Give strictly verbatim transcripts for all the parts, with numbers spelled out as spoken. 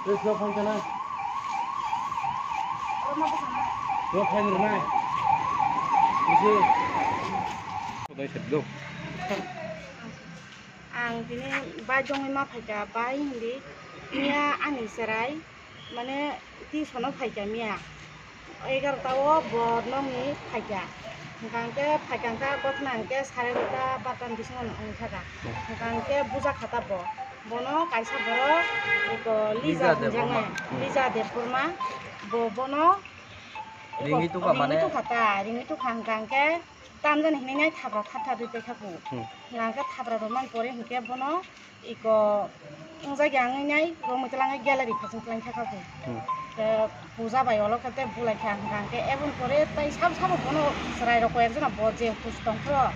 Tei slo phang kana? Slo phang rwnai. Bisi. Kodai sedok. Ang tini bai jongwi ma phaikha, bai hindi miya ani chwrai, mane, tuition-o phaikha miya. Egarota o bo nokni phaikha. Hwnkha hwnkhe phaikha hwnkhe gotna hwnkhe sare gota barta ni bisingo wngkha kha. Hwnkha hwnkhe bujakha ta bo. Bono kaisa borok eko Lija Lija hinjaknai, Debbarma. Lija Debbarma. Bo bono eko Ringwi tukha ringwi mane? Tukha ta, ringwi tukha hwnkha hwnkhe tamjani hinwi nai thapra thap thap rwi paikha bo. Hmm. Hwnkha hwnkhe thapra rwmani pore hwnkhe bono eko wngjakya wngwi nai romwi twlangwi gallery phasing twlang thakha bo. Hmm. Khe puja bai olo khe tei bulai kha hwnkha hwnkhe eboni pore tei sabo sabo bono chwrai rok koi ekjona bo je hus tongkho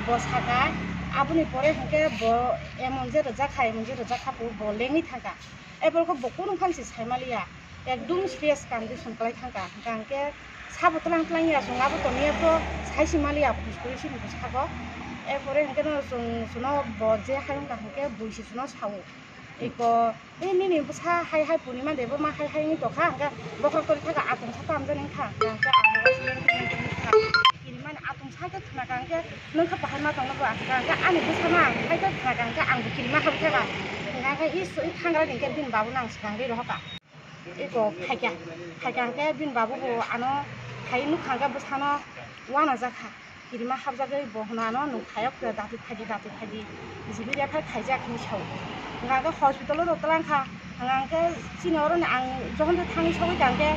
bo saka aboni pore hwnkhe bo emon je rwjak kha emon je rwjak kha bo lengwi thangkha. Eboni khe bo kunu phan se sai maliya. Ekdum serious condition kwlai thangkha. Hwnkha hwnkhe sabo twlang twlang ya chwng abo tongya pho sai se maliya, phus kwrwi sini bwskango. Erpore hwnkhe no chwng, chwngno bo je hai wngkha hwnkhe bui se chwngno sao. Eko, "Ei nini bwsa hai hai Purnima de bo ma hai hai wngwi tongkha," hwnkhe bokhorok tori thangkha, "Atungsa tamjani wngkha," hwnkha hwnkhe ang bo accident wngkha. Kirimani atungsa khe khna kha hwnkhe, "Nwng khe bahai ma tongno bo?" Hwnkha hwnkhe, "Ani bwsa ma hai khe khna kha," hwnkhe ang bo kirima habwi thangkha. Hwnkha hwnkhe, "Is, i thangra ni hwnkhe bini babu nang swkang ri rohor kha." Eko phaikha, phaikha hwnkhe bini babu bo ano khai nukha hwnkhe bwsano uanajak kha. Kirima habjagwi bo hwno ano nwng khayo khe dati phaidi, dati phaidi. Jibi refer khaijak hinwi sao. Hwnkha hwnkhe hospital-o rw twlang kha. Hwnkha hwnkhe chini oroni ang jokhon tei thangwi sogwi kha hwnkhe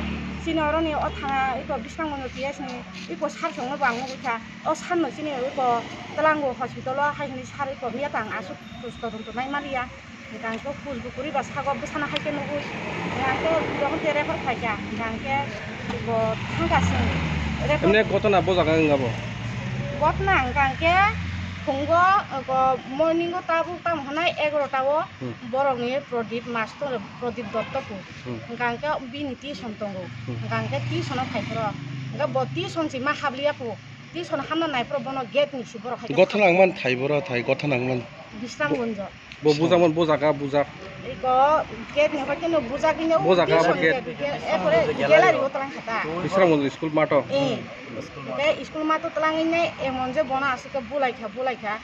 chini oroni o thana eko Bisramganj P S ni eko sir songno bo ang nugwi kha. O sir no chini eko twlango hospital-o hai hinwi sir eko ya tang aswk todonto nai maliya. Hwnkha hwnkhe hus bo kwrwi ba sago bwsano hai khe nugwi. Hwnkha hwnkhe jokhon tei refer khaikha, hwnkha hwnkhe bo thangkha chwng refer. Emne gotona bo jaga wngya bo? Gotona hwnkha hwnkhe phungo, oko morning-o tabuk tamo hwnai egarota-o Hmm. borokni Pradip mastor, Pradip Dotto phu. Hmm. Hwnkha hwnkhe bini tuition tongo. Hmm. Hwnkha hwnkhe tuition-o phai phoro. Hwnkhe bo tuition se ma habliya phu. Tuition hamna nai phoro bono gate ni se borok hai khe Gotha nangman thai boro thai, gotha nangman. Bisramganj. Bo bujakmani, bujak, ah, bujak. Eko gate ni hokhe no bujak ni, bujak, ah, bo gate. Erpore gallery o twlang kha ta. Bisramganj school mato. Eh. Tei school mato twlangwi nai emon je bono aswk khe bulai kha, bulai kha.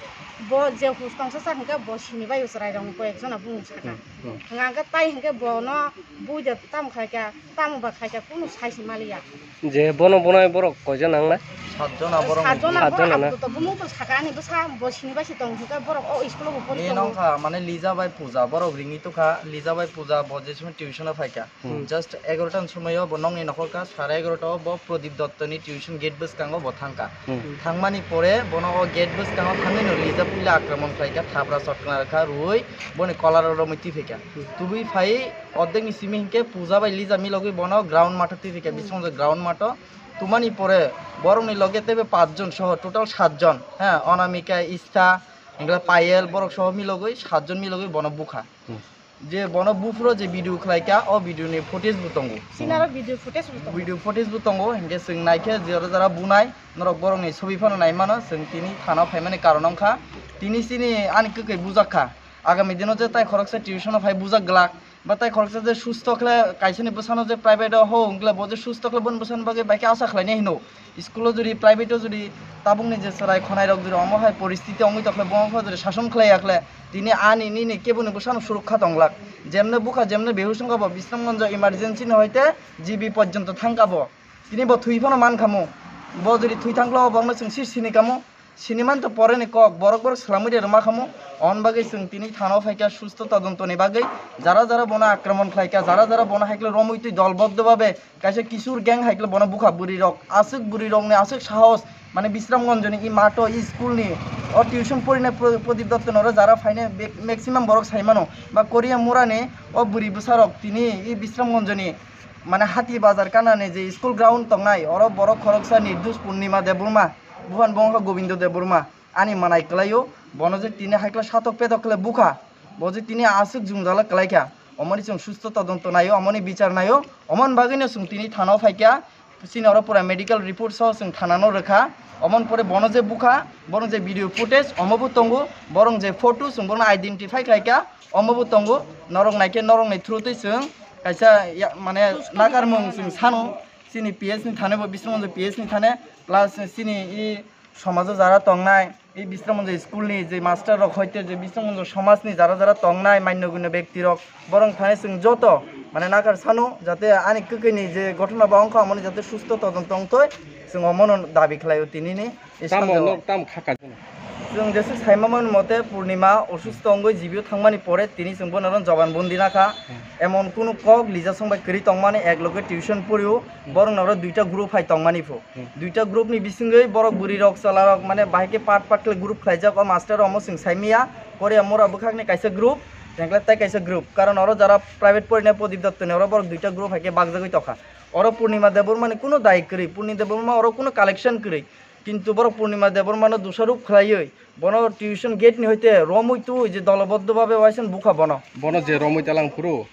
Bo je hus tongsa sa hwnkhe bo sini bai chwrai rok ni koi ek jona bumung saka. Hmm, hmm. Hwnkha hwnkhe tai hwnkhe bono bui de tamo khai kha, tamo ba khai kha, kunu sai se maliya. Je bono bonai borok koijon nangnai? Satjon borok. Satjon borok. Satjon na? Abo to bumung to saka ani bwsa bo sini bai se tong hwnkhe borok o school o bo pori tongo. Nongkha mane Lija bai Puja borok ringwi tokha, Lija bai Puja bo je somoi tuition o phaikha. Hmm. Just egarota ni somoi o bo nokni nokhorkha, sare egarota o bo Pradip Dotto ni tuition gate bwskango bo thangkha. Hmm. Thangmani pore bono o gate bwskango thangwi no Lija puila akromon khlaikha, thapra sotkna rwkha rwui boni kolar o romwi twi phaikha. Hmm. Tubui phai Ordek ni simi hinkhe Puja bai Lija milogwi bono ground matho twi rikha, hmm, bisingtwi ground matho. Tumani pore borokni loge teibo pachjon soho total satjon, ha, Anamika, Istha, hinkhe Payel, borok soho milogwi satjon milogwi bono bukha. Hmm. Je bono buphuru je video khlaikha, o video ni footage bo tongo. Sinaro video footage bo tongo. Video footage bo tongo, hinkhe chwng naikhe jora jora bunai, norok borokni sobi phano naimano, chwng tini thana phaimani karon wngkha. Tini chini ani kwkhwi bujakha. Agami dino je tai khoroksa tuition o phai bujak glak. Ba tai khoroksa je susto khle kaisani bwsano je private o ho wngkle bo je susto khle boni bwsani bagwi bai khe asa khlainai hino. School o jodi private o jodi tabukni je chwrai khonai rok jodi omo hai poristiti wngwi tokhle bo wngkha jodi sason khlai yakhle tini ani nini keboni bwsano surukha tonglak. Jemne bukha jemne behush wngkha bo Bisramganj emergency ni hoite G B porjonto thangkha bo. Tini bo thwi phano mankha mo. Bo jodi thwi thangkhle bo wngno chwng si sini kamo. Siniman to pore ni kok, borok borok swlamwi de rwma khamu. On bagwi chwng tini thana o phaikha susto todonto ni bagwi. Jara jara bono akromon khlaikha, jara jara bono haikhe romwi twi dolboddo babe kaisa kisur gang haikhe bono bukha bwrwi rok, aswk bwrwi rok ni aswk sahos, mane Bisramganj ni i mato i school ni o tuition porinai Pro-, Prodip Dotto noro jara phainai be-, maximum borok saimano ba Korea mura ni o bwrwi bwsa rok tini i Bisramganj ni mane Hati Bazar kana ni je school ground tongnai oro borok khoroksa Nirdush Purnima Debbarma. Buphani bo wngkha Gobindo Debbarma, ani manai kwlaio, bono je tini haikla satok petok khle bukha, bo je tini aswk jwngjala kwlaikha, omoni chwng susto todonto naio, omoni bichar naio, omoni bagwino chwng tini thana o phaikha, chini oro pura medical report soh chwng thana no rwkha, omoni pore bono je bukha, bono je video footage omo bo tongo, borok je photo chwng bono identify khlaikha, omo bo tongo, norok naikhe norokni through twi chwng Kaisa ya, mane nakarmung chwng sano, chini P S ni thane bo Bisramganj P S ni thane, plus chini i somajo jara tongnai, i Bisramganj school ni je master rok hoite je Bisramganj somaj ni jara jara tongnai manya gunya bekti rok, borok thane chwng joto mane nakar sano, jate ani kwkwi ni je ghotona ba wngkha, amoni jate susto todonto wngthoi, chwng omono dabi khlaio tini ni. Tamo Islam nok tam khaka. Chwng jesuk saimamani mote Purnima osusto wngwi jibio thangmani pore tini chwng bono jobanbondi nakha. Hmm. Emon kunu kok lijasong bai kwrwi tongmani, ek loge tuition porio, hmm, borok noro duita group hai tongmani pho. Hmm. Duita group ni bisingwi borok bwrwi rok chwla rok mane bahai khe part part khlai group khlaijak, o master omo chwng saimiya, Korea mura bwkhakni kaisa group, Tengkla tai kaisa group. Karon oro jara private porina Pradip Dotto ni oro borok duita group hai khe bakjagwi tokha. Oro Purnima Debbarma ni kunu dayik kwrwi, Purnima Debbarma oro kunu collection kwrwi. Kintu borok Purnima Debbarmano dusarop khlaiwi bono tuition gate ni hoite romwi twi je doloboddo babe waisa bukha bono. Bono je romwi talang phuru,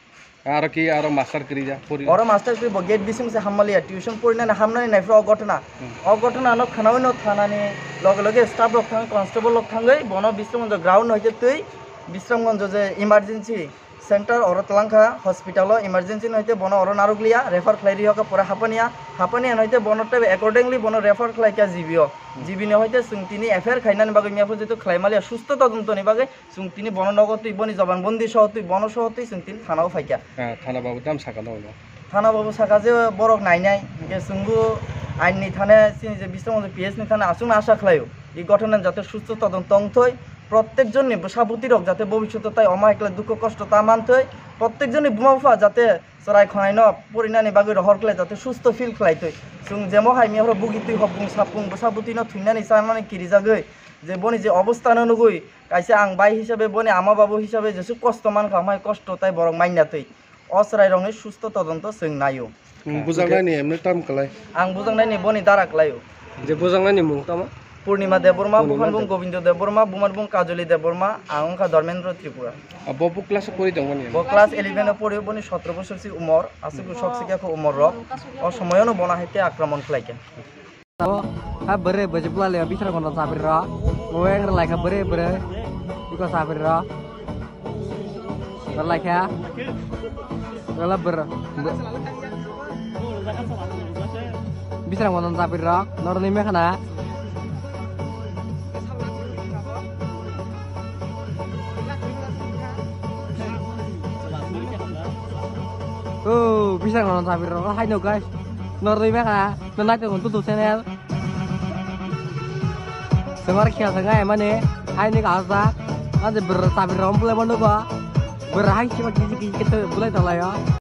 aro ki aro master kwrwi ja, pori. Oro master kwrwi bo gate bising se hammaliya, tuition porinani hamnani naiphuru o ghotona. Hmm. O ghotona no khnawi no thanani loge loge staff rok thang, constable rok thangwi bono Bisramganj ground hoite twi Bisramganj je emergency center oro twlang kha, hospital o emergency no hoite bono oro narwk liya, refer khlai ri hoka pura Hapania, Hapania no hoite bono tei accordingly bono refer khlai kha G B o. Hmm. G B ni hoite chwng tini F I R khainani bagwi miya phujitu khlai maliya, susto todonto ni bagwi chwng tini bono nogo twi boni jobanbondi soho twi bono soho twi chwng tini thana o phai kha. Ha, thana babu tam saka no no. Thana babu saka je borok nainai, hingke chwngbo ain ni thane chini je Bisramganj P S ni thane aswkno asa khlaio. I ghotona jate susto todonto wngthoi, prottek jonni bwsa bwtwi rok jate bobishoto tai omo hai khlai dukho kosto ta manthoi, prottek jonni buma bupha jate chwrai khonai no porinani bagwi rohor khlai jate susto feel khlai twi. Chwng jemo hai miya phoro bugi twi hopung sapung bwsa bwtwi no thwinani chanani kirijagwi je boni je obostha no nugwi kaisa ang bai hisabe boni ama babu hisabe jesuk kosto mankha, omo hai kosto tai borok manya twi. O chwrairokni susto todonto chwng naio. Hmm, bujaknani emne tam kwlai. Ang bujaknani boni dara kwlaio. Je bujaknani mung tamo? Purnima Debbarma, Purnima buphani bung Deb- Gobindo Debbarma, bumani bung Kajoli Debbarma, ang wngkha Dharmendra Tripura. Ah, bo bo class o pori tongmani? Bo class eleven o pori, boni sotro bosor si umor, aswk sok sikya kho umor rok. O somoyono bono hai khe akromon khlai kha. Abo, ha bwrwi bwswk bwlai le bisra kono sabri ro. Bo weng rwlai kha bwrwi bwrwi. Biko sabri ro. Rwlai kha. Rwla bwrwi. Bisra kono sabri ro. Norni mekhana. Oh, bisra kono sabri ro. Hai no guys. Norni mekhana. Nang nai tongo tutu channel. Sengwar khia sengwai mane, hai ni kaha sa, ase ber sabir rom bule manu ko, ber hai siwa kisi kisi kete bule tala ya.